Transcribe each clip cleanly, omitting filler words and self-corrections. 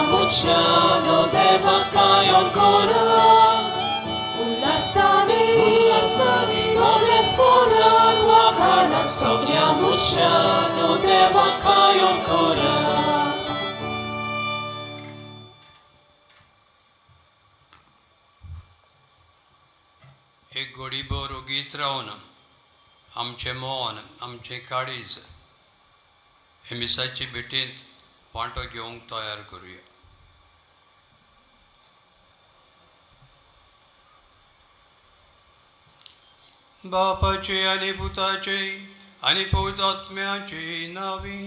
Muciano देवा ancora उल्हासाने सोलेस्पोरा क्वाकानान सगळ्या मनशांनो देवाक ancora. एक घडीभर ओगीच रावन आमचें मन, आमचें काळीज हे मिसाचे भेटेंत वांटो घेवंक तयार करुया. बापाचे आनी पुताचे आनी पवित्र आत्म्याचे नांवी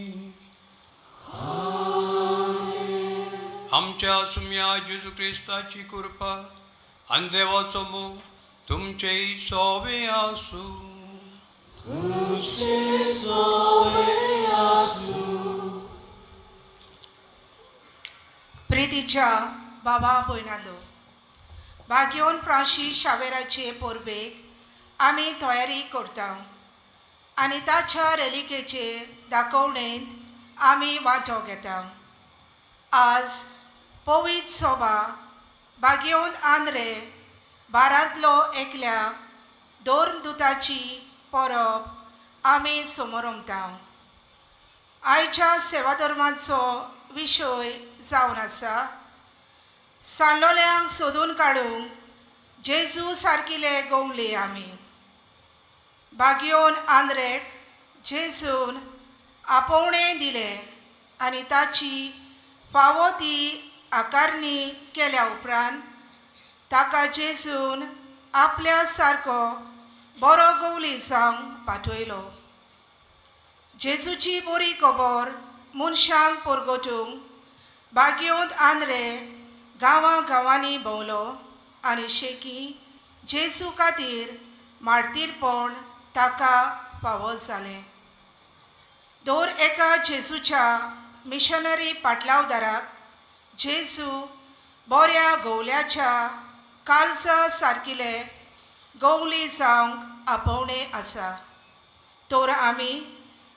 आमच्या सुम्या जेजू क्रिस्ताची कृपा आनी देवाचो मोग तुमचेय सोवे आसूं. प्रितीच्या बाबा भयणांनो, भाग्योन प्राशी शावेराचे परबेक आमी तयारी करता आनी ताच्या रेलिकेचे दाखोवणेंत आमी वांटो घेता. आज पवित्र सोबा भाग्योन आंद्रे बारांतलो एकल्या धर्मदुताची परब आमी समोरमता. आयच्या सेवाधर्माचो विशय जावन आसा सांडलोल्यांक सोदून काडूंक जेजू सारकिले गवले आमी. बागयोन आंद्रेक जेजून आपोवणें दिलें आनी ताची फावो ती आकारणी केल्या उपरांत ताका जेजून आपल्या सारको बरो गवली जावंक पाठयलो. जेजूची बरी खबर मनशांक परगटूंक बागयोंत आंद्रे गांवां गांवांनी भोंवलो आनी शेकी जेजू खातीर मार्तीरपण ताका फावो जालें. दर एका जेजूच्या मिशनरी पाटलावदाराक जेजू बऱ्या गवल्याच्या काळजा सारकिले गवली जावंक आपोवणें आसा. तर आमी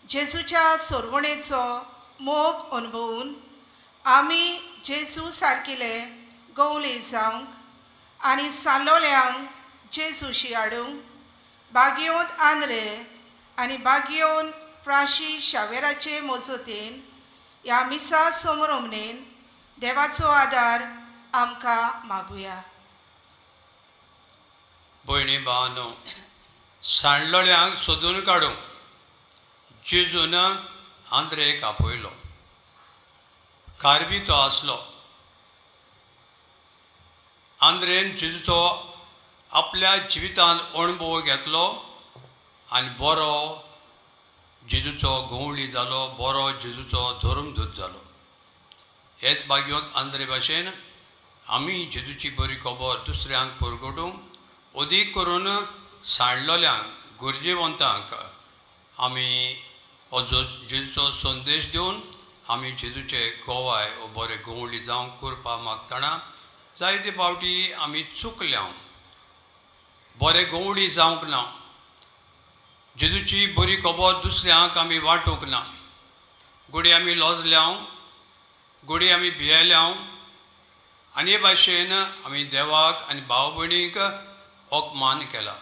जेजूच्या सोरवणेचो मोग अणभवून आमी जेजू सारकिले गवली जावंक आनी सांडलोल्यांक जेजूशी हाडूंक बागयोन आंद्रे आनी बागयोन प्राशी शावेराचे मजतीन ह्या मिसा समरोमणेन देवाचो आदार आमकां मागुया. भयणी भावांनो, सांडलोल्यांक सोदून काडूंक जेजून आंद्रेक आपयलो. कारबी तो आसलो. आंद्रेन जेजूचो आपल्या जिवितांत अणभव घेतलो आनी बरो जेजूचो गवळी जालो, बरो जेजूचो धर्मदूत जालो. हेच बागयोंत आंद्रे भाशेन आमी जेजूची बरी खबर दुसऱ्यांक परगटूंक, अदीक करून सांडलोल्यांक, गरजेवंतांक आमी हो जेजूचो संदेश दिवन आमी जेजूचे गोवाय वो बरे गवळी जावंक करपा मागतना जायते फावटी आमी चुकल्या, बरे गवळी जावंक ना, जेजूची बरी खबर दुसऱ्यांक आमी वांटूंक ना. घडये आमी लजल्या, घडये आमी भियेल्या आनी हे भाशेन आमी देवाक आनी भाव भयणीक अपमान केला.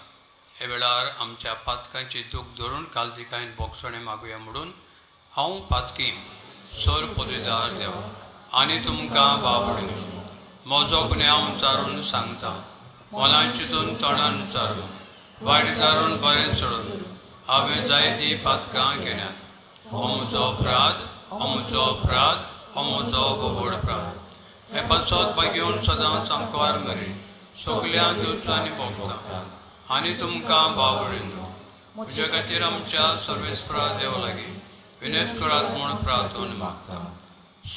हे वेळार आमच्या पातकांची दूख धरून कालदिकायन बोगसणें मागुया म्हणून हांव पातकी सोर पदवीदार देवा आनी तुमकां भाव भयणीं म्हजो गुन्यांव चारून सांगता. मनान चिंतून तोंडान चारून वायट चारून बरें चडून हांवें जायतीं पातकां केल्यात. हो म्हजो अपराध, हो म्हजो अपराध, हो म्हजो गोबोड अपराध. हे पासत बागेवन सदांच आमकार मरे सगळ्यांक दिवता आनी भोगता आनी तुमकां भाव भयणींनो म्हज्या खातीर आमच्या सर्वेस्परा देव लागीं विनयत करात म्हूण प्रार्थून मागता.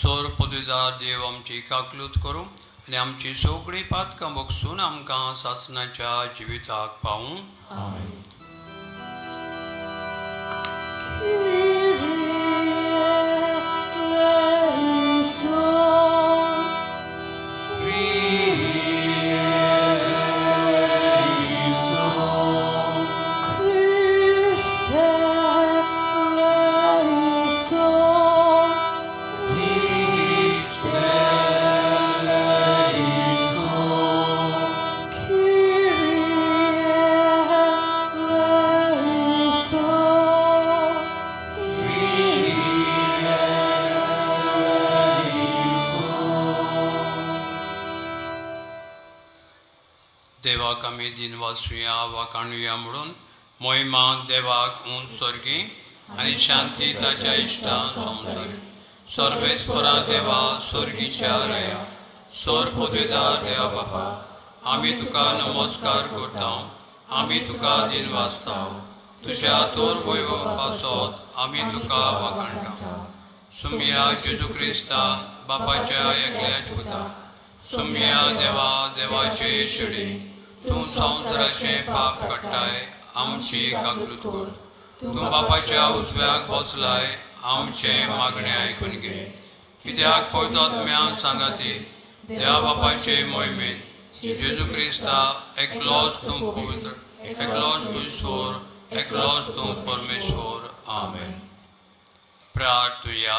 सोर पदवीदार देव आमची काकलूत करूं आनी आमची सगळीं पातकां बगसून आमकां सासणाच्या जिविताक पावूं. Christe eleison. देवाक आमी दिनवासुया वाखाणुया म्हणून मोहिमा देवाक उंच स्वर्गी आनी शांती ताच्या इश्टा संवसारी. सर्वेस्परा देवा स्वर्गीच्या रया सोर पदवेदार देवा बापा, आमी तुका नमस्कार करता, आमी तुका दिनवासता. तुज्या तोर वैभवा पासत आमी तुका वाखाणटा. सुमया जेजू क्रिस्ता बापाच्या एकल्याच पुता, सुमया देवा देवाचे शिडी, तूं संवसाराचें पाप काडटाय, आमची काकृत कर. तूं बापाच्या उजव्याक बसलाय, आमचें मागणें आयकून घे. कित्याक पवित्र सांगाती देवा बापाचे मोहिमेन जेजू क्रिस्ता एकलोच तूं पवित्र, एकलोच तूं ईश्वर, एकलोच तूं परमेश्वर. आमेन. प्रार्थुया.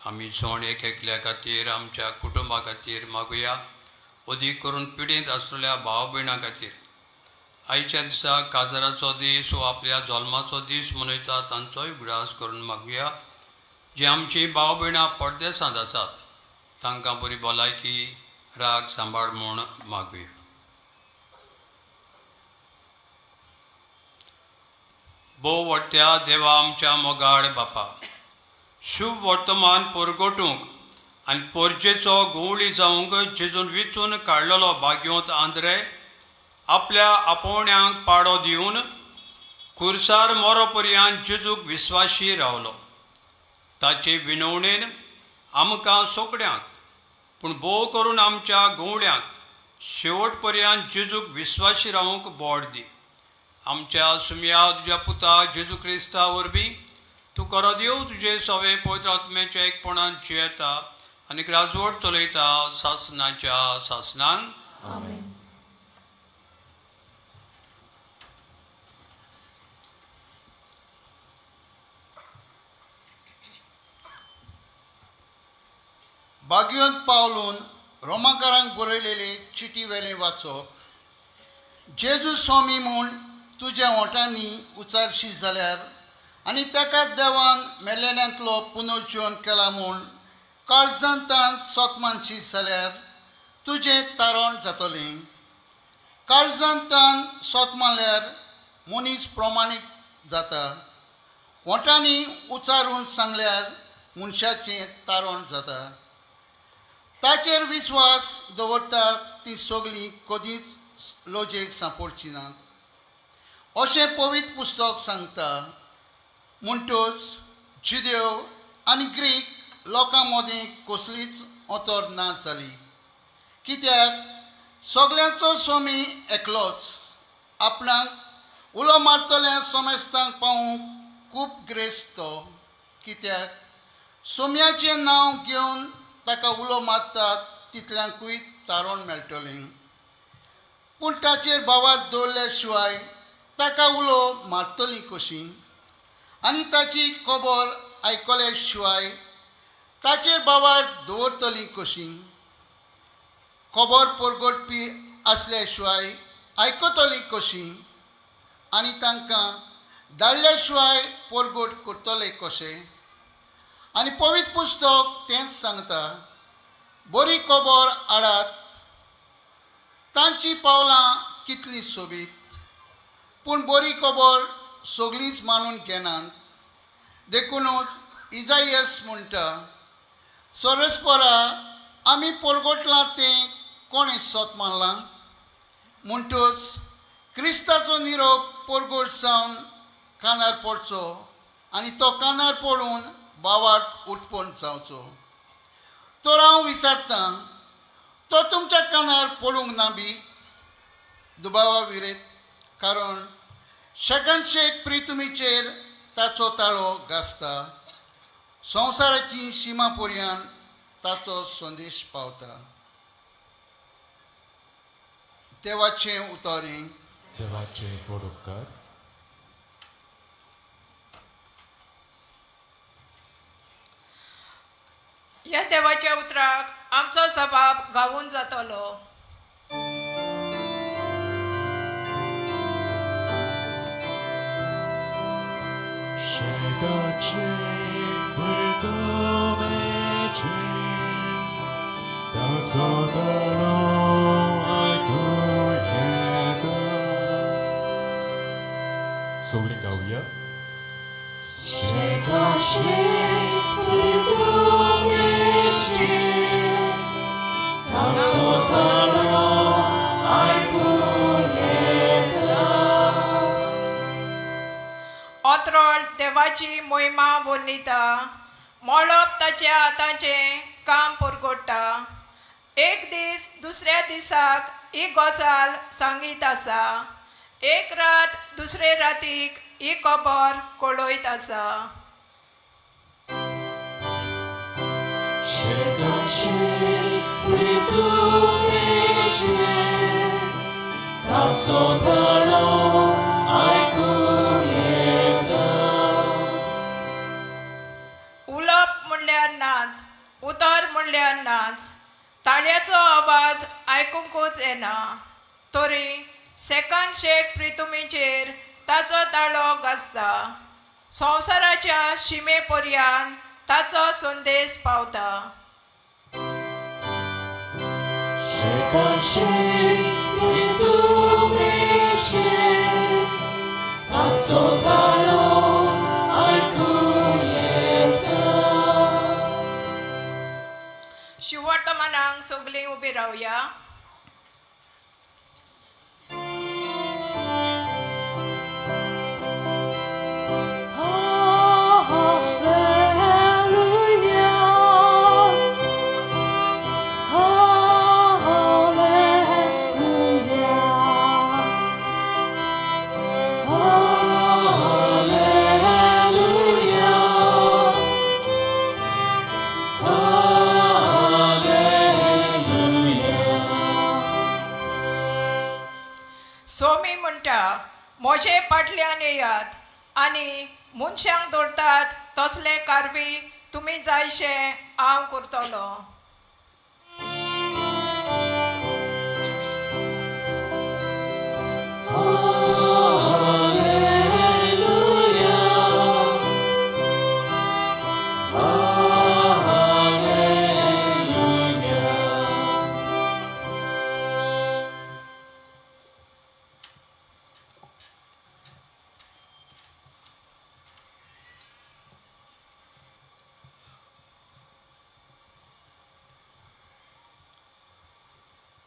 आमी जण एक एकल्या खातीर, आमच्या कुटुंबा खातीर मागुया, अदीक करून पिडेंत आसलेल्या भाव भयणां खातीर. आयच्या दिसा काजाराचो दीस वा आपल्या जल्माचो दीस मनयता तांचोय उगडास करून मागुया. जी आमची भाव भयणां परदेसांत आसात तांकां बरी भलायकी, राग सांबाळ म्हूण मागुया. भोव व्हडत्या देवा आमच्या मोगाळ बापा, शुभ वर्तमान परगटूंक आनी पोरजेचो घुंवळी जावंक जेजून विचून काडलेलो भाग्योंत आंद्रे आपल्या आपोवण्यांक पाडो दिवन खुर्सार मोरो पर्यंत जेजूक विस्वाशी रावलो. ताचे विनवणेन आमकां सगळ्यांक, पूण भोव करून आमच्या घुंवड्यांक शेवट पर्यंत जेजूक विस्वाशी रावंक बोड दी. आमच्या सुमया तुज्या पुता जेजू क्रिस्ता वरवीं तूं करत येव तुजे सवे पवित्र आत्म्याच्या एकपणान जियेता आनी राजवट चलयता सासनाच्या सासनान. आमेन. बागियोन पावलून रोमाकारांक बरयलेले चिटी वेलें वाचप. जेजू स्वामी म्हूण तुज्या ओंठांनी उचारशी जाल्यार आनी ताका देवान मेलेल्यांतलो पुनर्जीवन केला म्हूण काळजांतान सत मानशी जाल्यार तुजें तारण जातलें. काळजांतान सत मानल्यार मनीस प्रमाणीक जाता, ओंठांनी उचारून सांगल्यार मनशाचें तारण जाता. ताचेर विस्वास दवरतात ती सगळीं कदींच लजेक सांपडची नात अशें पवित्र पुस्तक सांगता. म्हणटच जुदेव आनी ग्रीक लोकां मदीं कसलीच अंतर ना जाली, कित्याक सगल्यांचो स्वामी एकलोच. आपणाक उलो मारतल्या समेस्तांक पावूंक खूब ग्रेस्त तो, कित्याक सोम्याचें नांव घेवन ताका उलो मारतात तितल्यांकूय तारण मेळटलें. पूण ताचेर भावार दवरल्या शिवाय ताका उलो मारतली कशी, आनी ताची खबर आयकल्या शिवाय ताचेर भावार दवरतली कशी? खबर परगटपी आसल्या शिवाय आयकतली कशी, आनी तांकां धाडल्या शिवाय परगट करतले कशें? आनी पवित्र पुस्तक तेंच सांगता, बरी खबर हाडात, तांची पावलां कितलीं सोबीत. पूण बरी खबर सगळींच मानून घेनात. देखुनूच इजायस म्हणटा, सोरसपरा आमी परगटलां तें कोणें सत मानलां? म्हणटच क्रिस्ताचो निरोप परगट जावन कानार पडचो आनी तो कानार पडून बावाट उठपण जावचो. तर हांव विचारतां, तो तुमच्या कानार पडूंक ना बी? दुबावा विरेत, कारण शेकानशेक प्रितुमीचेर ताचो ताळो गाजता, संवसाराची शिमा पर्यंत ताचो संदेश पावता. देवाचें उतरें. देवाचे गोड उपकार. ह्या देवाच्या उतराक आमचो सबाब गावून जातलो. शेकाचे प्रितमेचे ताचो ताळो आयकुया. सगळीं गावया. अंतरोळ देवाची मोहिमा वर्णिता, मळब ताच्या हाताचें काम परगट्टा. एक दीस दुसऱ्या दिसाक ही गजाल सांगीत आसा, एक रात दुसरे रातीक ही खबर कळयत आसा. ताचो ताळो आयकूं येता. उलोवप म्हणल्यार नाच, उतर म्हणल्यार नाच, ताळयाचो आवाज आयकुंकूच येना, तरी सेकंद शेक प्रितुमीचेर ताचो ताळो गाजता, संवसाराच्या शिमे पर्यान ताचो संदेश पावता. शेकानशेक प्रितुमेचेर ताचो ताळो आयकूं येता. शिवर्तमानाक सगलीं उबी रावया. Hallelujah. Hallelujah. Hallelujah. Somi म्हणटा, म्हजे फाटल्यान येयात आनी मनशांक दवरतात तसले कारवी तुमी जायशे हांव करतलो.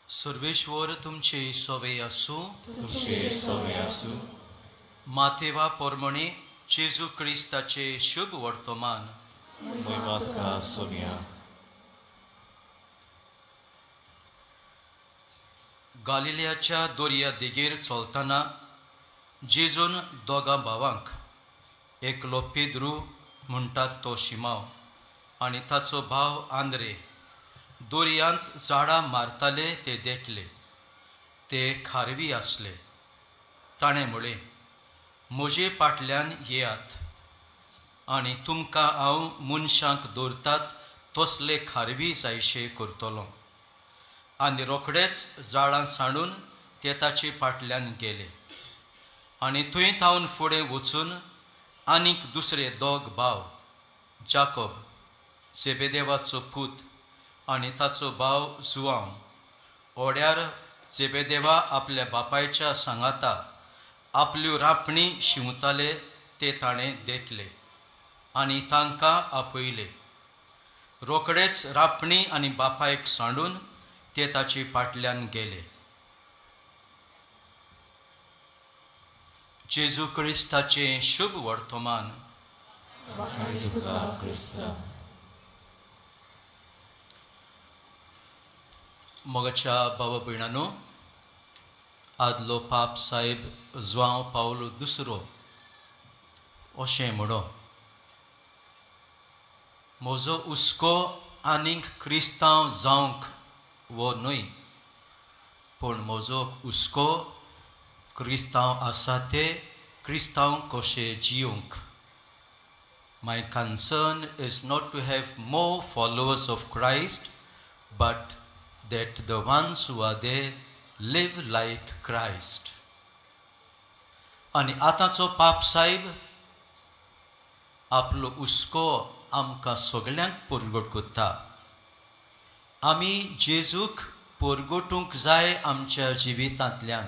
सर्वेश्वर तुमचे सवे आसूं. तुमचे सवे आसूं. मातेवा पोरमणे जेजू क्रिस्ताचे शुभ वर्तमान. मोहिमा तुका सोम्या. गालिलियाच्या दर्या देगेर चलतना जेजून दोगां भावांक, एकलो पेद्रू म्हणटात तो शिमाव आनी ताचो भाव आंद्रे, दर्यांत झाडां मारताले ते देखले. ते खारवी आसले. ताणें म्हळें, म्हजे फाटल्यान येयात आनी तुमकां हांव मनशांक दवरतात तसले खारवी जायशे करतलो. आनी रोखडेच जाळां सांडून ते ताचे फाटल्यान गेले. आनी थंय थावन फुडें वचून आनीक दुसरे दोग भाव, जाकोब जेबेदेवाचो पूत आनी ताचो भाव जुआंव, ओड्यार जेबेदेवा आपल्या बापायच्या सांगाता आपल्यो रांपणी शिंवताले ते ताणें देखले आनी तांकां आपयले. रोखडेच रांपणी आनी बापायक सांडून ते ताचे फाटल्यान गेले. जेजू क्रिस्ताचें शुभ वर्तमान. वाखाणी तुका क्रिस्ता. मोगाच्या बाबा भयणानो, आदलो पाप साहेब जुआंव पावलो दुसरो अशें म्हणो, म्हजो हुस्को आनीक क्रिस्तांव जावंक वो न्हय, पूण म्हजो हुस्को क्रिस्तांव आसा ते क्रिस्तांव कशे जियोंक. My concern is not to have more followers of Christ, but that the ones who are there live like Christ. आनी आतांचो पाप साहेब आपलो हुस्को आमकां सगल्यांक परगट करता. आमी जेजूक परगटूंक जाय आमच्या जिवितांतल्यान.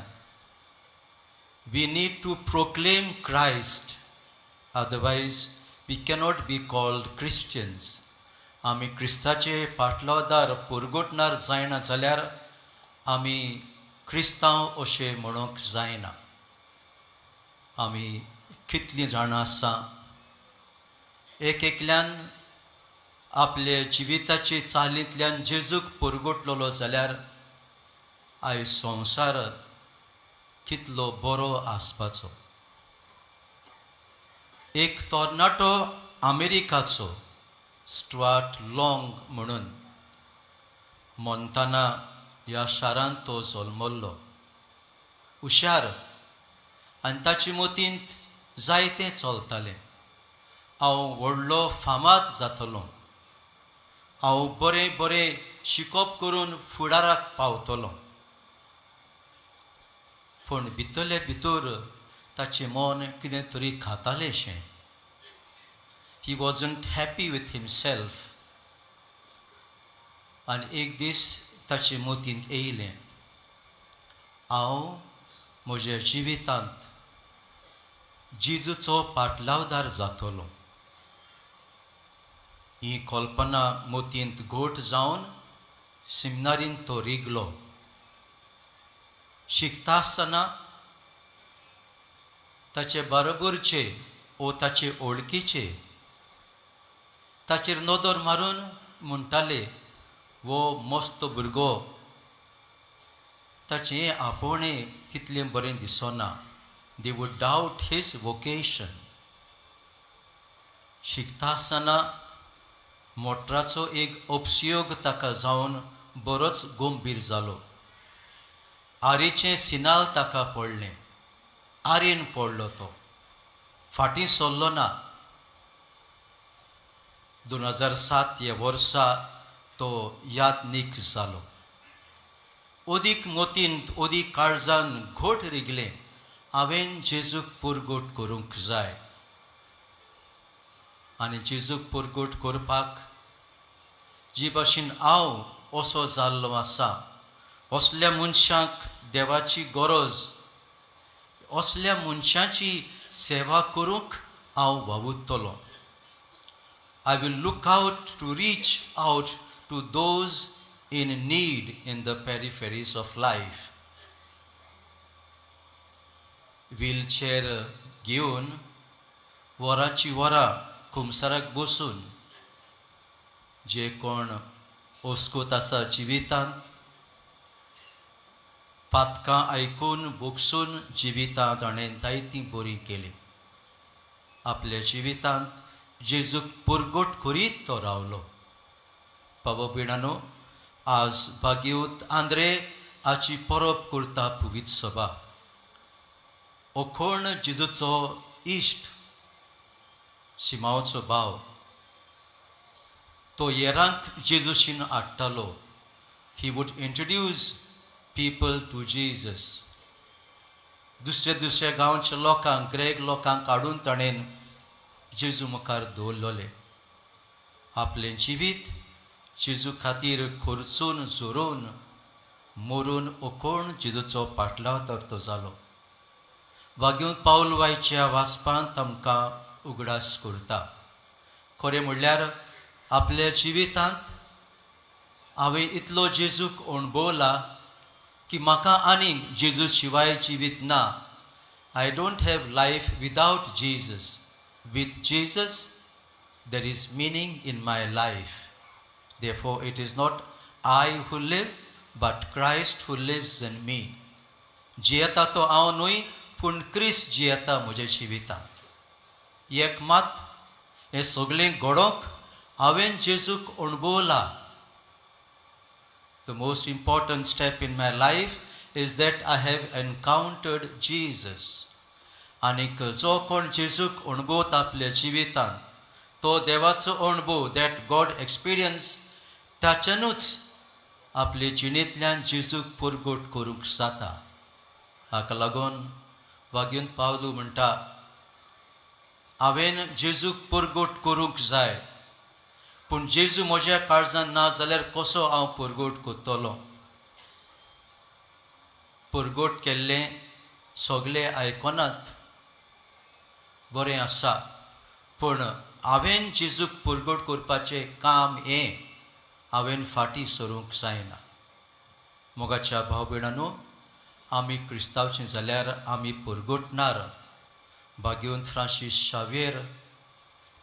We need to proclaim Christ, otherwise we cannot be called Christians. आमी क्रिस्ताचे पाटलोदार पुरगोटणार जायना जाल्यार आमी क्रिस्तांव अशें म्हणूंक जायना. आमी कितलीं जाणां आसा, एक एकल्यान आपले जिविताचे चालींतल्यान जेजूक पुरगोटलेलो जाल्यार आयज संवसार कितलो बरो आसपाचो. एक तरणाटो अमेरिकाचो स्टुआर्ट लाँग म्हणून, मोंताना ह्या शारांत तो जल्मल्लो. हुशार आनी ताचे मतींत जायतें चलतालें. हांव व्हडलो फामाद जातलो, हांव बरें बरें शिकप करून फुडाराक पावतलो. पूण भितरले भितर ताचें मन कितें तरी खातालेंशें. He wasn't happy with himself. आनी एक दीस ताचे मतींत येयलें, हांव म्हज्या जिवितांत जेजूचो पाटलावदार जातलो. ही कल्पना मतींत घट जावन सिमनारीन तो रिगलो. शिकता आसतना ताचे बरोबरचे ओ ताचे ओळखीचे ताचेर नदर मारून म्हणटाले, वो मस्त भुरगो, ताचें आपोवणें तितलें बरें दिसना. They would doubt his vocation. शिकता आसतना मोटराचो एक अपसयोग ताका जावन बरोच गंभीर जालो. आरेचें सिनाल ताका पडलें. आरेन पडलो तो, फाटीं सरलो ना. 2007 ह्या वर्सा तो यादनीक जालो. अदीक मतींत, अदीक काळजान घट रिगलें, हांवें जेजूक पुरगोट करूंक जाय. आनी जेजूक पुरगोट करपाक जी भाशेन हांव असो जाल्लो आसा, असल्या मनशांक देवाची गरज, असल्या मनशांची सेवा करूंक हांव वावुरतलो. I will look out to reach out to those in need in the peripheries of life. Wheelchair घेवन वरांची वरां कुमसाराक बसून जे कोण ओस्कोत आसा जिवितांत, पातकां आयकून भोगसून जिवितांत ताणें जायतीं बरीं केलीं. आपल्या जिवितांत जेजूक पुरगोट करीत तो रावलो. बाबा भयणानो, आज भाग्यवंत आंद्रे हाची परब करता पुवीत सभा. ओखोण जेजूचो इश्ट, सिमांवचो भाव, तो हेरांक जेजूशीन हाडटालो. He would introduce people to Jesus. दुसऱ्या दुसऱ्या गांवच्या लोकांक, ग्रेग लोकांक हाडून ताणें जेजू मुखार दवरलेले. आपलें जिवीत जेजू खातीर खर्चून झरोवन मरून ओकोण जेजूचो पाटलाव तर तो जालो. वाग्यूंत पावल वायच्या वाचपांत आमकां उगडास करता. खरें म्हणल्यार आपल्या जिवितांत हांवें इतलो जेजूक अणभवला की म्हाका आनीक जेजू शिवाय जिवीत ना. I don't have life without Jesus. With Jesus there is meaning in my life. Therefore it is not I who live, but Christ who lives in me. जियेता तो हांव न्हय, पूण क्रिस्त जियेता म्हज्या जिवितांत. एक मात, हें सगळें घडोवंक हांवें जेजूक अणभवला. The most important step in my life is that I have encountered Jesus. आनीक जो कोण जेजूक अणभवता आपल्या जिवितांत, तो देवाचो अणभव, that God experience, ताच्यानूच आपले जिणेंतल्यान जेजूक पुरगोट करूंक जाता. हाका लागून वाग्यून पावलू म्हणटा, हांवें जेजूक पुरगोट करूंक जाय, पूण जेजू म्हज्या काळजान ना जाल्यार कसो हांव पुरगोट करतलो? पुरगोट केल्लें सगळे आयकनात, बरें आसा, पूण हांवें जेजूक पुरगोट करपाचें काम हें हांवें फाटीं सरूंक जायना. मोगाच्या भाव भयणांनो, आमी क्रिस्तांवचीं जाल्यार आमी पुरगोटणार. भाग्यवंत फ्रांसीस शाव्येर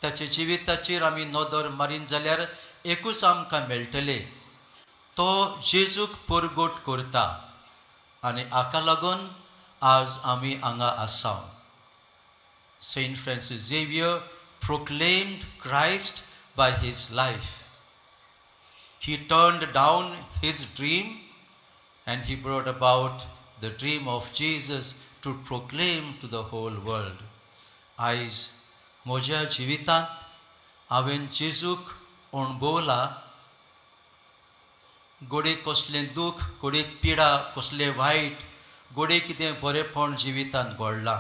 ताच्या जिविताचेर आमी नदर मारीन जाल्यार एकूच आमकां मेळटलें, तो जेजूक पुरगोट करता आनी हाका लागून आज आमी हांगा आसा. Saint Francis Xavier proclaimed Christ by his life. He turned down his dream and he brought about the dream of Jesus to proclaim to the whole world. आयज म्हज्या जिवितांत हांवें जेजूक अणभवला. घडये कसलें दूख, घडये पिडा, कसलें वायट, घडये कितें बरेंपण जिवितांत घडलां,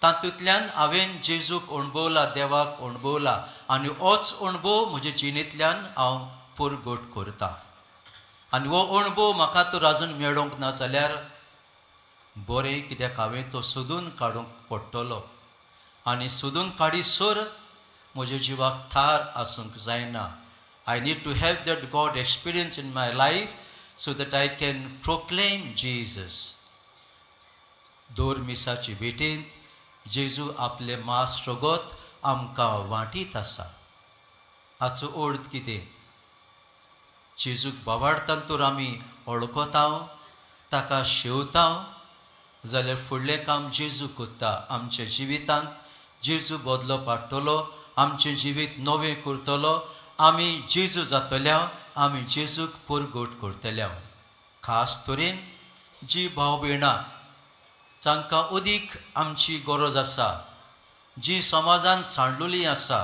तातूंतल्यान हांवें जेजूक अणभवला, देवाक अणभवला आनी होच अणभव म्हज्या जिणेंतल्यान हांव पुरगोट करता. आनी हो अणभव म्हाका तर आजून मेळोंक ना जाल्यार बरें, कित्याक हांवें तो सोदून काडूंक पडटलो आनी सोदून काडीसर म्हज्या जिवाक थार आसूंक जायना. I need to have that God experience in my life so that I can proclaim Jesus. दर मिसाचे भेटेंत जेजू आपलें मास रगत आमकां वांटीत आसा. हाचो अर्थ कितें? जेजूक बाबाडतान तर आमी वळखता, ताका शेवता जाल्यार फुडलें काम जेजू करता. आमच्या जिवितांत जेजू बदलो पाडटलो, आमचें जिवीत नवें करतलो. आमी जेजू जातल्या, आमी जेजूक पुरगोट करतल्या. खास तरेन जी भाव भयणां जांकां अदीक आमची गरज आसा, जी समाजान सांडलेली आसा,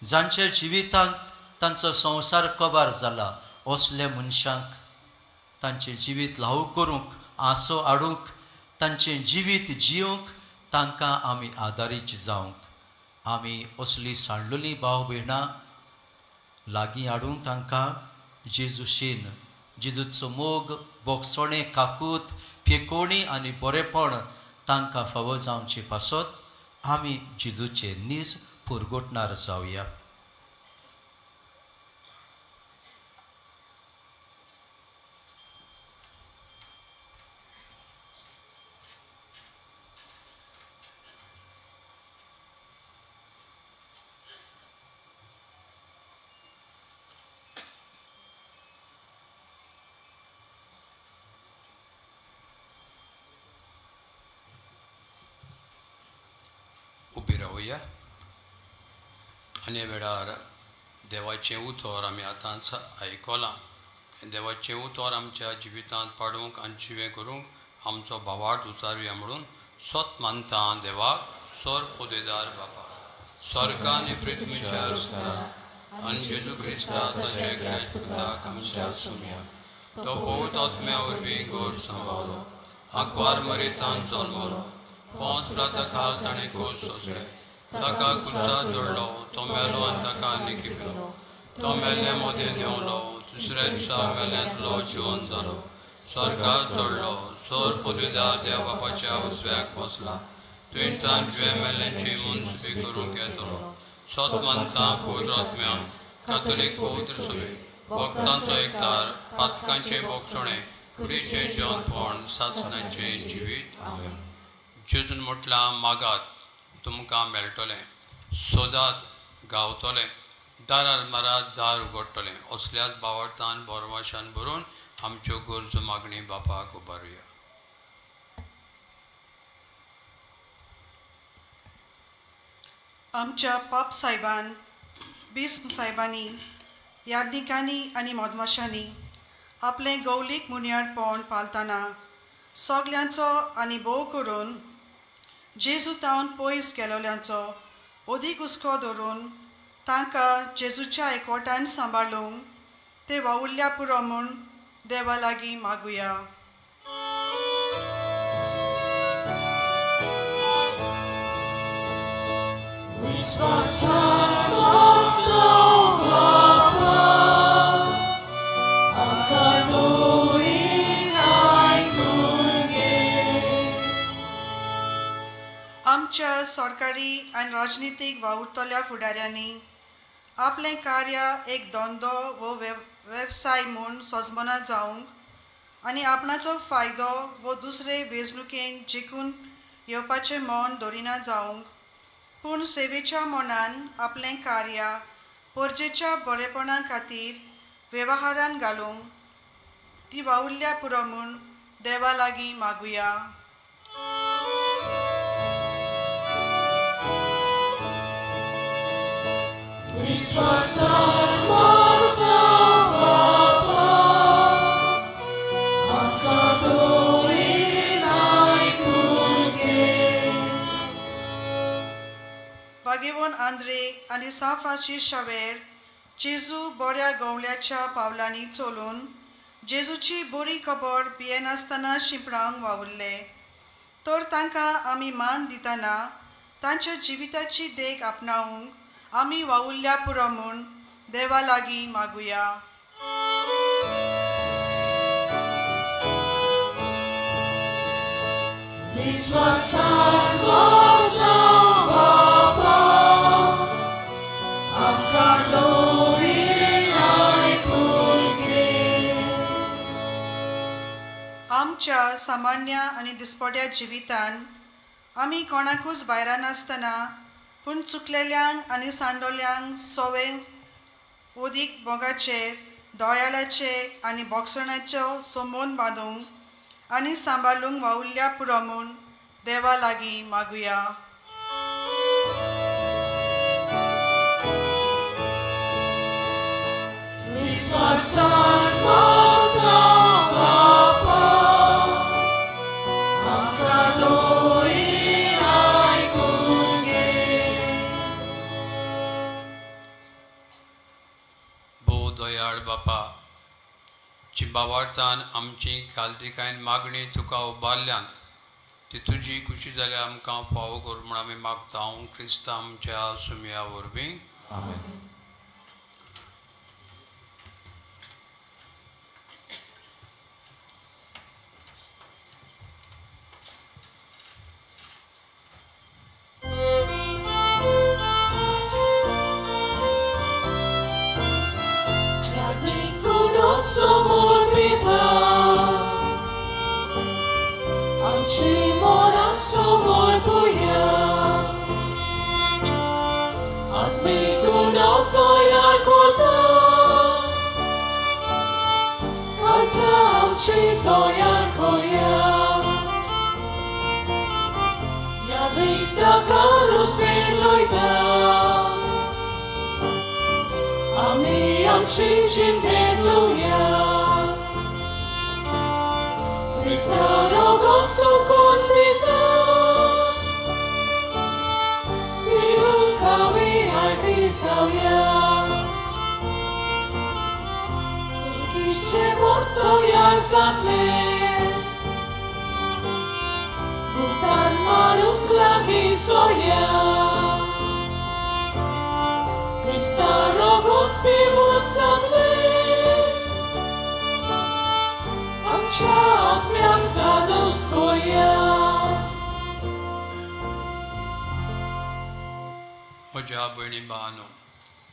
जांच्या जिवितांत तांचो संवसार कबार जाला, असल्या मनशांक तांचें जिवीत ल्हाव करूंक, आसो हाडूंक, तांचें जिवीत जिवंक तांकां आमी आदारीच जावंक, आमी असली सांडलेली भाव भयणां लागीं हाडूंक तांकां जेजूशीन जेजूचो मोग, बोगसणें, काकूत, फेकोणी आनी बरेपण तांकां फावो जावचे पासत आमी जेजूचे नीज पुरगोटणार जावया. उबी रावया आनी वेळार देवाचें उतर आमी आतांच आयकलां. देवाचें उतर आमच्या जिवितांत पाडूंक आनी जिवें करूंक आमचो भावार्थ उचारुया म्हणून स्वत मानता देवाक सोर पोदेदार बापा, स्वर्ग आनी पृथ्वीच्या आनी जेजू क्रिस्ता ताच्या एकल्याच पुताक आमच्या सुम्या, तो पवित्र आत्म्या वरवीं गोड सांबावलो, आंकवार मरितान जल्मलो, पोंच प्लाता खाल ताणें कोस सोंसले, ताका कुर्सा जोडलो, तो मेलो आनी ताका निकिपलो, तो मेल्ल्या मदें देंवलो, दुसऱ्या दिसा मेल्यांतलो जिवन जालो, स्वर्गार चडलो, सोर पदवीदार देव बापाच्या उजव्याक बसला, तुवें जिवे मेल्ल्यांची मुनसुपी करूंक येतलो. सत मानता पवित्र आत्म्याक, कातोलीक पवित्र सभेक, भक्तांचो एकतार, पातकांचें बोगसणें, कुडीचें जेवणपण, सासणाचें जिवीत. आमेन. जेजून म्हटलां, मागात तुमकां मेळटलें, सोदात गावतलें, दारार मारात दार उगडटलें. असल्याच बावडतान बोरवाशान भरून आमच्यो गरजो मागणी बापाक उबारुया. आमच्या पाप साहेबान, बिस्म साहेबांनी, याज्ञिकांनी आनी मदमाशांनी आपलें गौलीक मुनियाडपण पालतना सगल्यांचो आनी भोव करून जेजू तावन पयस गेलोल्यांचो अदीक हुस्को धरून तांकां जेजूच्या एकवटान सांबाळूंक ते वावुरल्या पुरो म्हूण देवा लागीं मागुया. विश्वासान मागता बाबा, आमकां तूं आयकून घे. आमच्या सरकारी आनी राजनितीक वावुरतल्या फुडाऱ्यांनी आपलें कार्य एक धंदो वो वेवसाय म्हूण सजमना जावंक आनी आपणाचो फायदो वो दुसरे वेंचणुकेन जिखून येवपाचें मन दवरिना जावंक, पूण सेवेच्या मनान आपलें कार्य परजेच्या बरेपणा खातीर वेव्हारान घालूंक ती वावुरल्या पुरो म्हूण देवा लागीं मागुया. विश्वासान मागता बापा, आमकां दवरीन आयकून घे. भाग्यवान आंद्रे आनी सांत फ्रांसीस शावेर जेजू बऱ्या गवळ्याच्या पावलांनी चलून जेजूची बरी खबर भियेनासतना शिंपणावंक वावुरले, तर तांकां आमी मान दितना तांच्या जिविताची देख आपणावंक आमी वावुरल्या पुरो म्हूण देवा लागीं मागुया. विश्वासान मागता बापा, आमकां दवरीन आयकून घे. आमच्या सामान्य आनी दिसपट्या जिवितान आमी कोणाकूच भायरां नासतना पूण चुकलेल्यांक आनी सांडोल्यांक सोवे उदीक मोगाचे, दयाळाचे आनी बोगसणाचो सोमोन बांदूंक आनी सांबाळूंक वावुरल्या पुरो म्हूण देवा लागीं मागुया. विश्वासान मागता बापा, आमकां दवरीन आयकून घे. भोव दयाळ बापा, चिंबावार्तान आमची कालदिकायन मागणी तुका उबारल्यांत ती तुजी खुशी जाल्यार आमकां फावो कर म्हूण आमी मागता क्रिस्ता आमच्या सुमया वरवीं. आमेन. म्हज्या भयणी भावानो,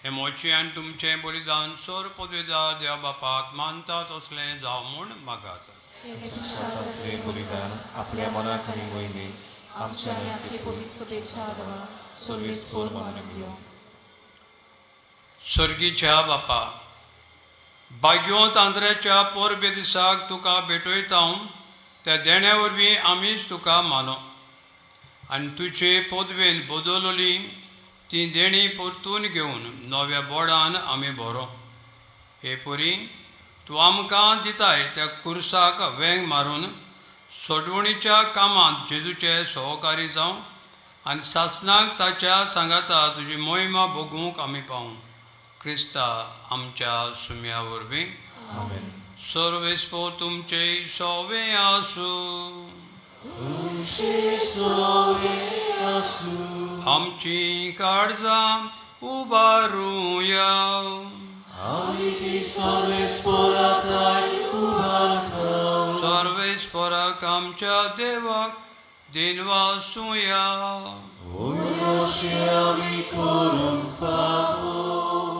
हें मोची आनी तुमचें बलिदान सोर पदवेदार देवा बापाक मानता तसलें जावं म्हूण मागात. हातांतलें बलिदान आपल्या मनाक आनी मोहिमेक आमच्या आनी सर्वीस पोर मानून घेवं. सर्गीच्या बापा, भाग्योंत आंद्र्याच्या पोरबे दिसाक तुका भेटयता त्या देण्या वरवीं आमीच तुका मानो आनी तुजे पदवेन बदलली ती देणी परतून घेवन नव्या बोडान आमी भरो. हे परी तूं आमकां दिताय त्या कुर्साक वेंग मारून सोडवणीच्या कामांत जेजूचे सहकारी जावं आनी सासणाक ताच्या सांगाता तुजी मोहिमा भोगूंक आमी पावूं. क्रिस्ता आमच्या सुम्या वरवीं. आमेन. सर्वेस्पो तुमचे सोवे आसूं. आमची काळजां उबारुया. सर्वेस्पराक आमच्या देवाक दिनवासुया.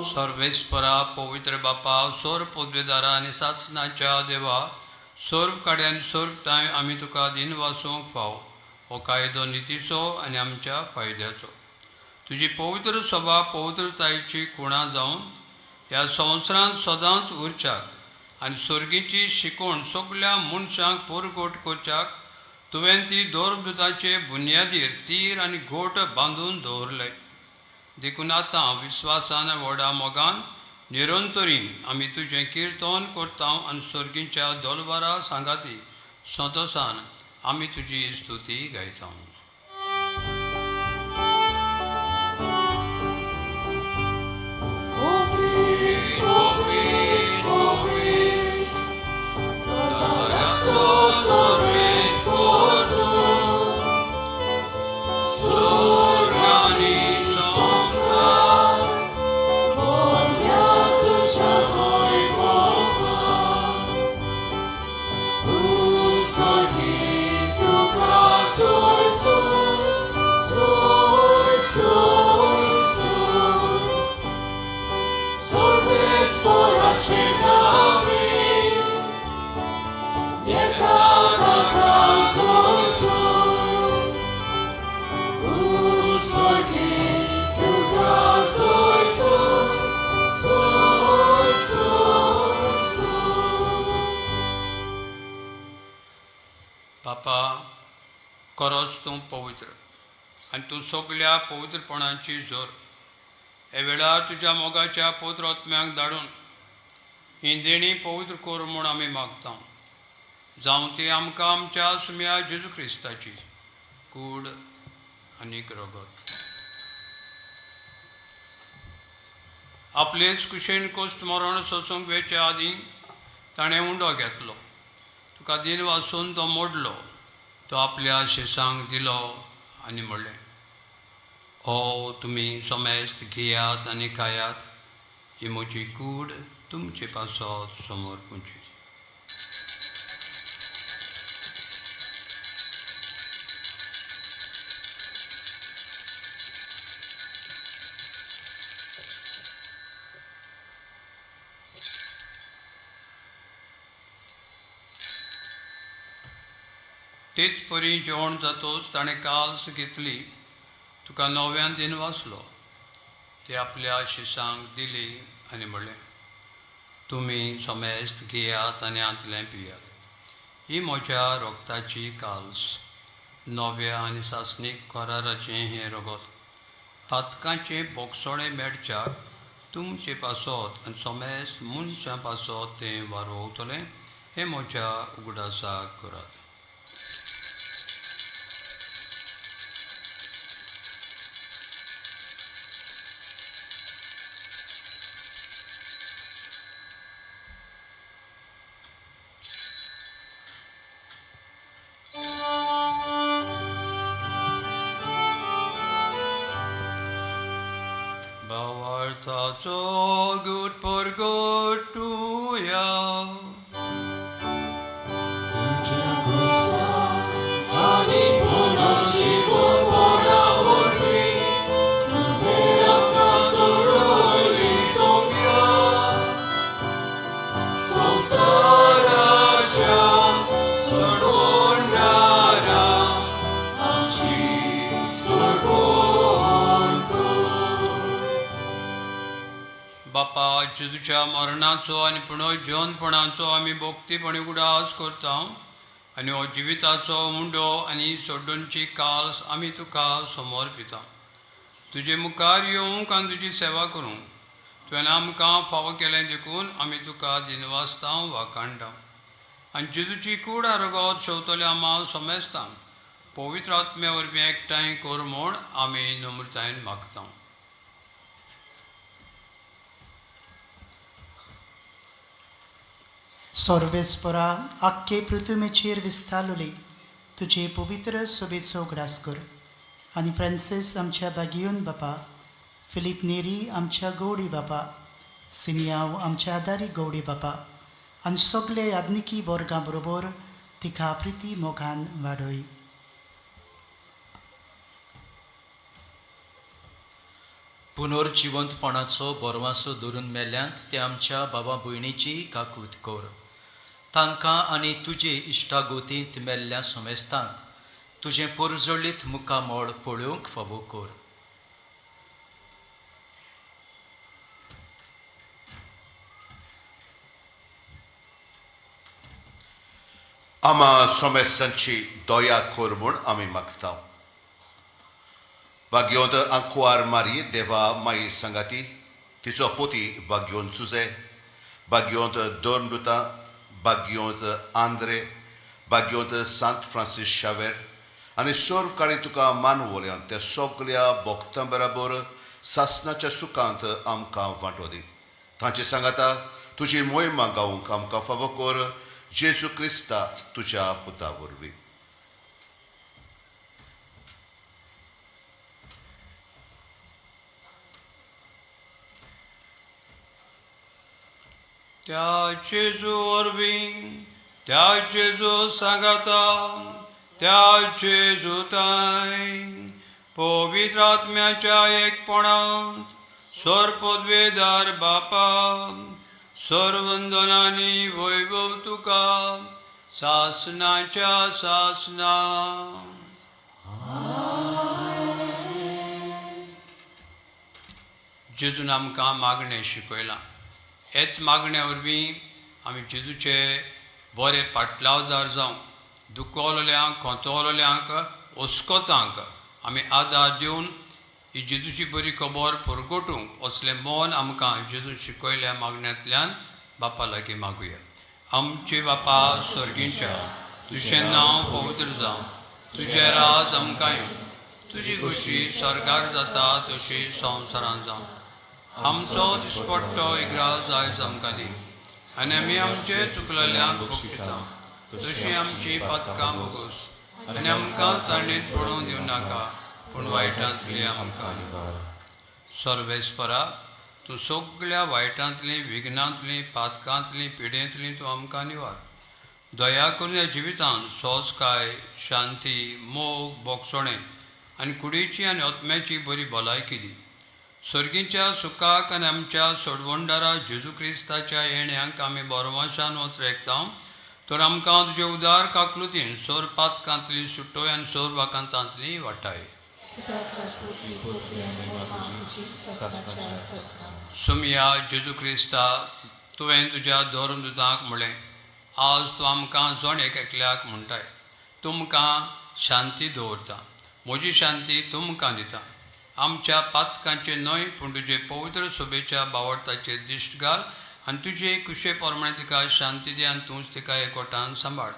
सर्वेस्परा पवित्र बापा, सोर पदवेदारा आनी सासणाच्या देवा, सोर्प काड्यान सोर्प तांय आमी तुका दिनवासूंक फाव. हो कायदो नितीचो आनी आमच्या फायद्याचो. तुजी पवित्र सभा पवित्रतायेची खुणा जावन ह्या संवसारांत सदांच उरच्याक आनी सर्गीची शिकवण सगल्या मनशांक पुरगोट करच्याक तुवें ती दोरदुताचे बुन्यादीर तीर आनी गोट बांदून दवरले. देखून आतां विस्वासान व्हडा मोगान निरंतरीन आमी तुजें किर्तन करता आनी सर्गीच्या दोलबारा सांगाती संतोसान आमी तुजी स्तुती गायता. बापा, खरोच तूं पवित्र आनी तूं सगल्या पवित्रपणाची जोर. हे वेळार तुज्या मोगाच्या पवित्र आत्म्याक धाडून ही देणी पवित्र कर म्हूण आमी मागता. जावं ती आमकां आमच्या सुम्या जेजू क्रिस्ताची कूड आनी रगत. आपलेच कुशेन कोश्ट मरण सोसूंक वेच्या आदीं ताणें उंडो घेतलो, तुका दिन वासून तो मोडलो, तो आपल्या शिसांक दिलो आनी म्हणलें, हो तुमी समेस्त घेयात आनी खायात, ही म्हजी कूड तुमचे पासत समर्पूची. तेच परी जेवण जातोच ताणें काल्स घेतली, तुका नव्यान दिन वाचलो, ते आपल्या शिसांक दिली आनी म्हणलें, तुमी समेस्त घेयात आनी हांतलें पियात, ही म्हज्या रोगताची काल्स, नव्या आनी सासणीक कराराचें हें रगत, पातकांचें बोगसोणें मेळच्याक तुमचे पासत आनी समेस्त मनशां पासत तें वारोवतलें, हें म्हज्या उगडासाक करात. भावार्थाचो गुट परगटुया. बापा, जेजूच्या मरणाचो आनी पुनर्जीवनपणाचो आमी भक्तीपणी उगडास करता आनी हो जिविताचो मुंडो आनी सोड्डूनची काल्स आमी तुका समर्पिता. तुजे मुखार येवंक आनी तुजी सेवा करूंक तुवें आमकां फावो केलें देखून आमी तुका दिनवासता वाखाणटा. आनी जेजूची कूड आरोगत शेवतले आमा समेस्तांक पवित्र आत्म्या वरवीं एकठांय कर म्हूण आमी नम्रतायेन मागता. सर्वेस्परा आख्खे पृथ्वीचेर विस्तारली तुजे पवित्र सोबेचो उगडास कर आनी फ्रांसीस आमच्या बागियोन बापा, फिलीप नेरी आमच्या गौडी बापा, सिमियांव आमच्या आदारी गौडी बापा आनी सगळे याज्ञिकी वर्गां बरोबर तिका प्रिती मोगान वाडय. पुनर्जिवंतपणाचो बोरवासो धरून मेल्यांत ते आमच्या बाबा भयणीची काकूत कर. तांकां आनी तुजे इश्टागोतींत मेल्ल्या समेस्तांक तुजें पोरजोळीत मुखामळ पळोवंक फावो कर. आमा सोमेस्तांची दया कर म्हूण आमी मागता. भाग्योंत आंकवार मारी देवा माई सांगाती तिचो पोती भाग्योन सुजे, भाग्योंत दोन दुता, भाग्योंत आंद्रे, भाग्योंत सांत फ्रांसीस शावेर आनी सर्व काणी तुका मानवल्यान त्या सगल्या भक्तां बराबर सासनाच्या सुखांत आमकां वांटो दी. तांचे सांगाता तुजी मोहिमा गावंक आमकां फावो कर जेजू क्रिस्ता तुज्या पुता वरवीं. त्या जेजू वरवीं, त्या जेजू सांगाता, त्या जेजूताय पवित्र आत्म्याच्या एकपणांत सर्वपदवेदार बापा सर्वंदनानी वैभव तुका सासनाच्या सासना. जेजून आमकां मागणें शिकयलां. हेच मागण्या वरवीं आमी जेजूचे बरे पाटलावदार जावं, दुखवलेल्यांक, खोंतवलेल्यांक, ओस्कोतांक आमी आदार दिवन ही जेजूची बरी खबर परगटूंक असलें मन आमकां जेजून शिकयल्या मागण्यांतल्यान बापा लागीं मागुया. आमचे बापा सर्गींच्या, तुजें नांव पवित्र जावं, तुजें राज आमकां येवं, तुजी खोशी स्वर्गार जाता तशी संवसारांत जावं. आमचो दिसपट्टो इग्राज आयज आमकां दी आनी आमी आमचे चुकलेल्यांक बक्षिता तशी आमची पातकां बोगोस आनी आमकां ताणेंत पडोवन दिवं नाका पूण वायटांतली आमकां निवार. सर्वेस्परा, तूं सगल्या वायटांतली, विघ्नांतली, पातकांतली, पिडेंतली तूं आमकां निवार. दया करून ह्या जिवितांत सोंसकाय, शांती, मोग, बोगसणें आनी कुडीची आनी आत्म्याची बरी भलायकी दी. सर्गीच्या सुखाक आनी आमच्या सोडवणदारा जेजू क्रिस्ताच्या येण्याक आमी बोरवाशान वच रेखता तर आमकां तुजे उदार काकलुतीन सोर पातकांतली सुटोय आनी सोर वाकांतांतली वाटाय. सुमया जेजू क्रिस्ता, तुवें तुज्या धर्मदुतांक म्हणलें, आज तूं आमकां जण एक एकल्याक म्हणटाय, तुमकां शांती दवरता, म्हजी शांती तुमकां दिता. आमच्या पातकांचे न्हय पूण तुजे पवित्र सोबेच्या बावडताचेर दिश्ट घाल आनी तुजे कुशे प्रमाणे तिका शांती दी आनी तूंच तिका एकवटान सांबाळ,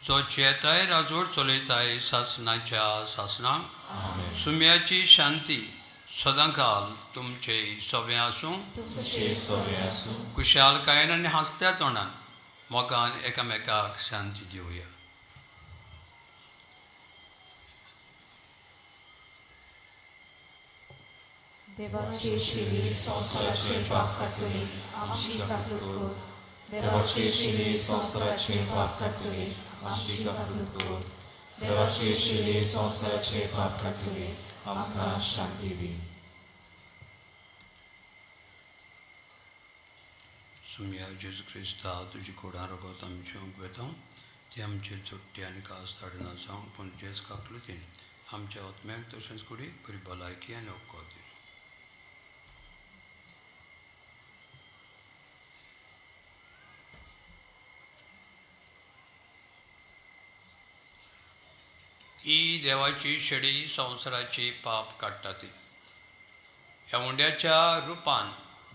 जो जियेताय राजवट चलयताय सासनाच्या सासनाक. सुम्याची शांती सदांकाल तुमचे सोबें आसूं. कुशालकायेन आनी हांसत्या तोंडान मोगान एकामेकाक शांती दिवया. देवाची शिली संवसाराचे पाप काडटली आमची काकलूत कर. देवाची शिली संवसाराचे पाप काडटली आमची काकलूत कर. देवाची शिली संवसाराचे पाप काडटली आमकां शांती दी. सुमया जेजू क्रिस्ता, तुजी कोडां रगत आमी जेवंक वेता ती आमचे चोट्टी आनी कास धाडना जावंक पूण जेज काकलुतीन आमच्या आत्म्याक तशेंच कुडीक बरी भलायकी आनी उपकार दी. ही देवाची शेडी संवसाराची पाप काडटा ती. ह्या उंड्याच्या रुपान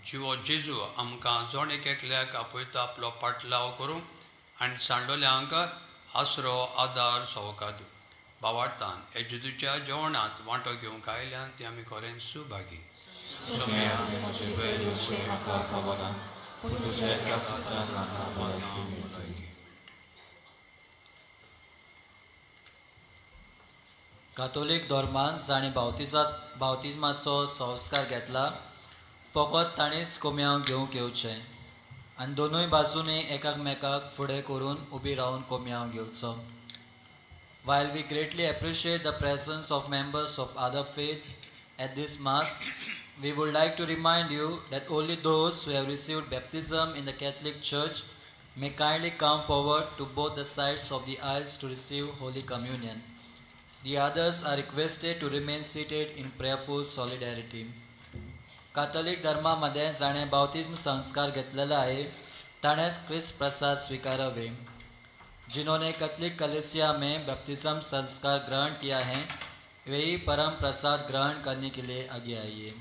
जिवो जेजू आमकां जण एक एकल्याक आपयता आपलो पाटलाव करूंक आनी सांडोल्यांक आसरो, आदार, सवकार दिवं. बावार्थान ह्या जेजूच्या जेवणांत वांटो घेवंक आयल्यान ती आमी खरेंच सुभागी. सोम्या, तुवें येवचें म्हाका फावना, पूण तुज्या एकाच उतरान म्हाका भलायकी मेळटली. कातोलीक धर्मान जाणें बावतिज्माचो संस्कार घेतला फकत ताणेंच कोम्यांव घेवंक येवचें आनी दोनूय बाजूनी एकामेकाक फुडें करून उबी रावन कोम्यांव घेवचो. While we greatly appreciate the presence of members of other faith at this Mass, We would like to remind you that only those who have received baptism in the Catholic Church may kindly come forward to both the sides of the aisles to receive Holy Communion. The others are requested to remain seated in prayerful solidarity. कातोलीक धर्मामध्ये जाणें बाप्तिज्म संस्कार घेतलेला आहे ताणेंच क्रिस्त प्रसाद स्वीकारावे. जिन्होंने Catholic कलीसिया में बपतिस्म संस्कार ग्रहण किया है वे ही परम प्रसाद ग्रहण करने के लिए आगे आइए.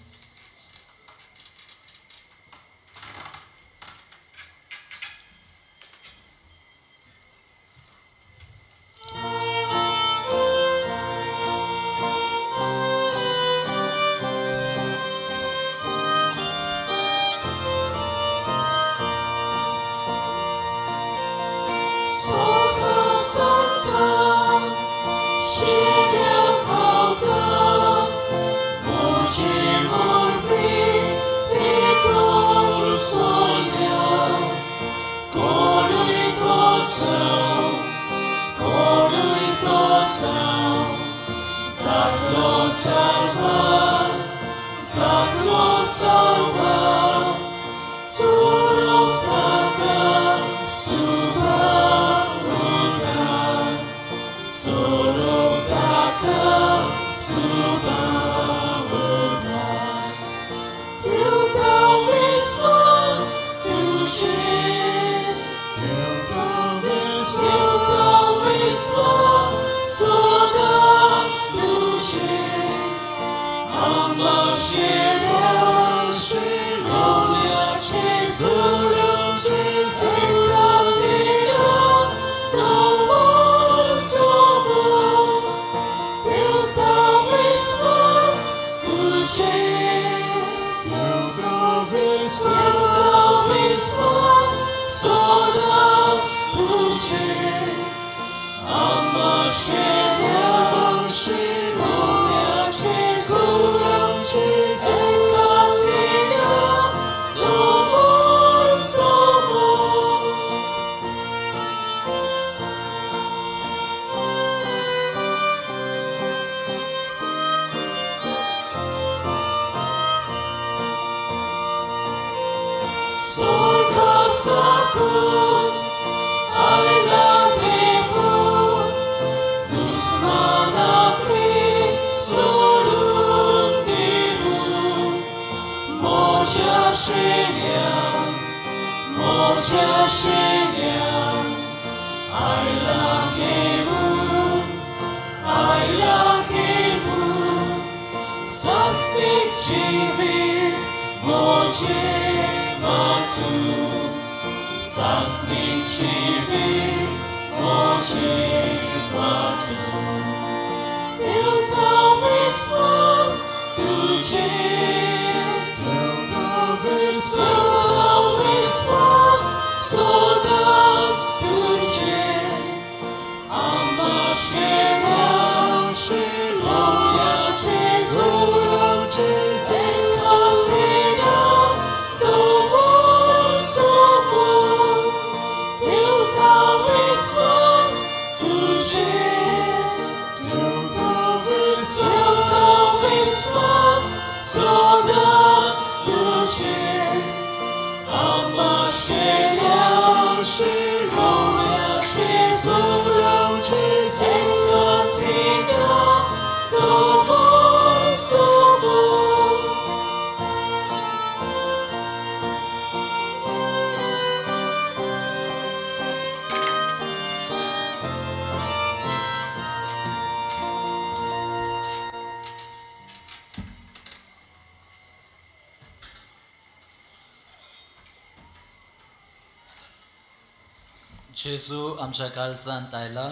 जेजू आमच्या काळजांत आयला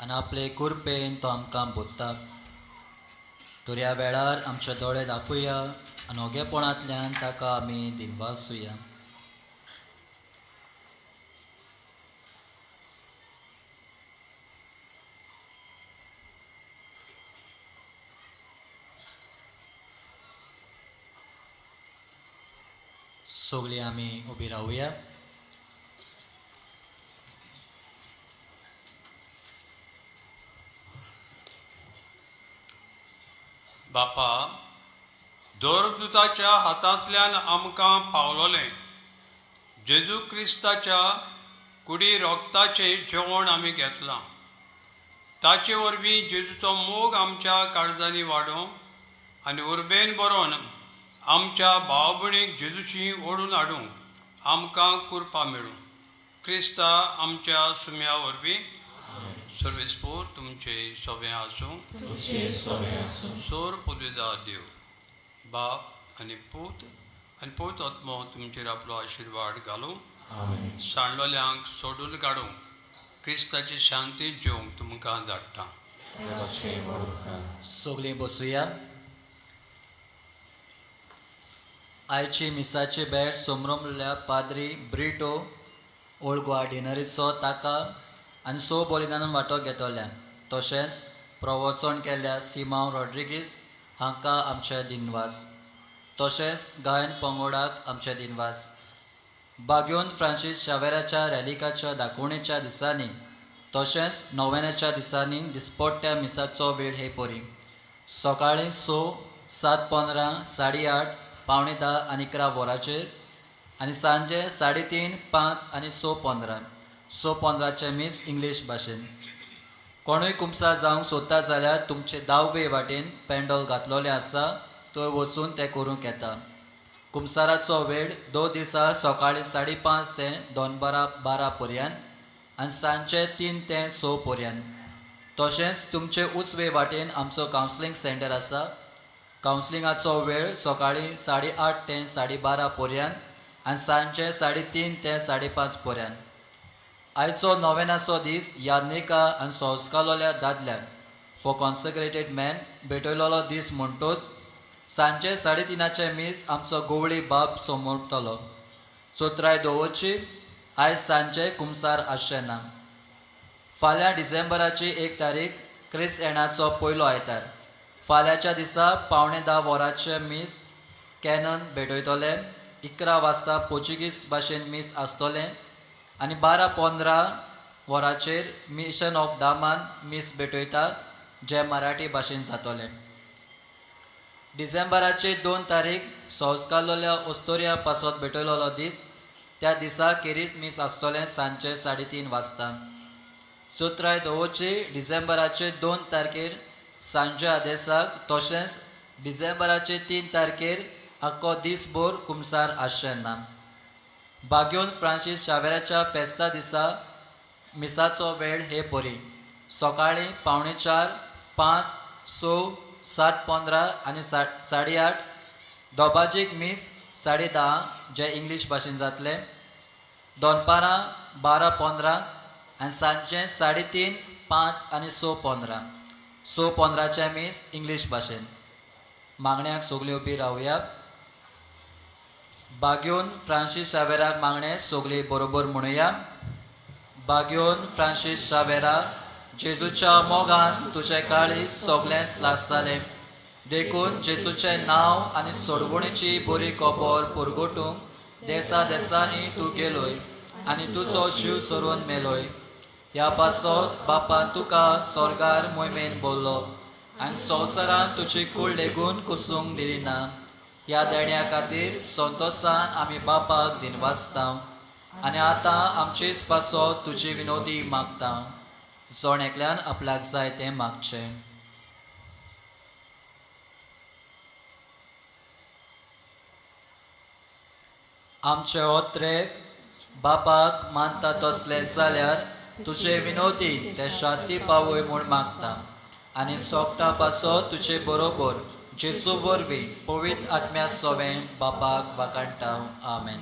आनी आपले कुरपेन तो आमकां बोत्ता. तर ह्या वेळार आमचे दोळे दाखोवया आनी ओगेपणांतल्यान ताका आमी दिनवासुया. सगळीं आमी उबी रावया. बापा, धर्मदुताच्या हातांतल्यान आमकां पावलोलें जेजू क्रिस्ताच्या कुडी रोगताचें जेवण आमी घेतलां. ताचे वरवीं जेजूचो मोग आमच्या काळजांनी वाडोवं आनी उर्बेन बरोवन आमच्या भाव भयणीक जेजूशी ओडून हाडूंक आमकां कुरपा मेळूं. क्रिस्ता आमच्या सुम्या वरवीं. सर्वेस्पोर तुमचे सोबें आसूं. सोर पदवीदार देव बाप आनी पूत आनी पवित्र आत्मो तुमचेर आपलो आशिर्वाद घालूं, सांडलोल्यांक सोडून काडूं, क्रिस्ताची शांती जेवंक तुमकां धाडटा. सगळीं बसुया. आयची मिसाची भेट सोमरमल्या पाद्री ब्रिटो ओल्ड गोवा डिनरीचो ताका आनी स बलिदानान वांटो घेतल्या, तशेंच प्रवचन केल्ल्या सिमांव रॉड्रिगीस हांकां आमचे दिनवास, तशेंच गायन पंगोडाक आमचे दिनवास. बाग्योन फ्रांसीस शावेराच्या रॅलिकाच्या दाखोवणेच्या दिसांनी तशेंच नोवेनाच्या दिसांनी दिसपट्ट्या मिसाचो वेळ हे परी सकाळीं 6, 7:15, 8:30, 9:45 आनी 11 वरांचेर आनी सांजे 3:30, 5 आनी 6:15. 6:15चें मीस इंग्लीश भाशेन. कोणूय कुमसार जावंक सोदता जाल्यार तुमचे दावे वाटेन पेंडोल घातलोलें आसा, थंय वचून तें करूंक येता. कुमसाराचो वेळ 2 दिसा सकाळीं 5:30 ते दनपारां 12 पर्यंत आनी सांजचे 3 ते 6 पर्यंत. तशेंच तुमचे उजवे वाटेन आमचो कावन्सिलींग सेंटर आसा. कावन्सिलिंगाचो वेळ सकाळीं 8:30 ते 12:30 पर्यंत आनी सांजचे 3:30 ते 5:30 पर्यंत. आयचो नोवेनाचो दीस याज्ञिका आनी संस्कारलोल्या दादल्यांक फॉर कॉन्सेक्रेटेड मॅन भेटयलोलो दीस म्हणटोच सांजचे 3:30चें मीस आमचो गोवळी बाब समोरतलो. चोत्राय दवरची आयज सांजचे कुमसार आसचें ना. फाल्यां डिसेंबराची 1 तारीख क्रिस्त येणाचो पयलो आयतार. फाल्यांच्या दिसा 9:45 वरांचें मीस कॅनन भेटयतले. 11 वाजता पोर्चुगीज भाशेन मीस आसतलें आनी 12:15 वरांचेर मिशन ऑफ दामान मीस भेटयतात जें मराठी भाशेन जातलें. डिसेंबराची 2 तारीख संस्कारलोल्या ओस्तोरिया पासत भेटयलोलो दीस. त्या दिसा केरीत मीस आसतलें सांजचे 3:30 वाजता. चोत्राय दवरची डिसेंबराचे 2 तारखेर सांजे आदेसाक तशेंच डिसेंबराचे 3 तारखेर आख्खो दीसभर कुमसार आसचें ना. बाग्योन फ्रांसीस शावेराच्या फेस्ता दिसा मिसाचो वेळ हे परी सकाळीं 3:45, 5, 6, 7:15 आनी 8:30. दोबाजीक मीस 10:30 जें इंग्लीश भाशेन जातलें. दनपारां 12:15 आनी सांजचें 3:30, 5 आनी 6:15. 6:15चें मीस इंग्लीश भाशेन. मागण्याक सगळीं उबी रावया. बाग्योन फ्रांसीस शावेराक मागणें सगळीं बरोबर म्हणुया. बाग्योन फ्रांसीस शावेरा, जेजूच्या मोगान तुजें काळीज सगळेंच लासतालें, देखून जेजूचें नांव आनी सोडवणीची बरी खबर पुरगोटूंक देसा देसांनी तूं गेलोय आनी तुजो जीव सोडून मेलोय. ह्या पासत बापान तुका स्वर्गार मोहिमेन बोल्लो आनी संवसारान तुजी कूड लेगून कुसूंक दिली ना. ह्या देण्या खातीर संतोसान आमी बापाक दिनवासता आनी आतां आमचेच पासत तुजी विनोदी मागता. जण एकल्यान आपल्याक जाय तें मागचें. आमचे ओत्रेक बापाक मानता तसले जाल्यार तुजे विनोदी ते शांती पावय म्हूण मागता आनी सोगटां पासत तुजे बरोबर जेजू वरवीं पवित्र आत्म्या सोवें बापाक वाकाणटा. आमेन.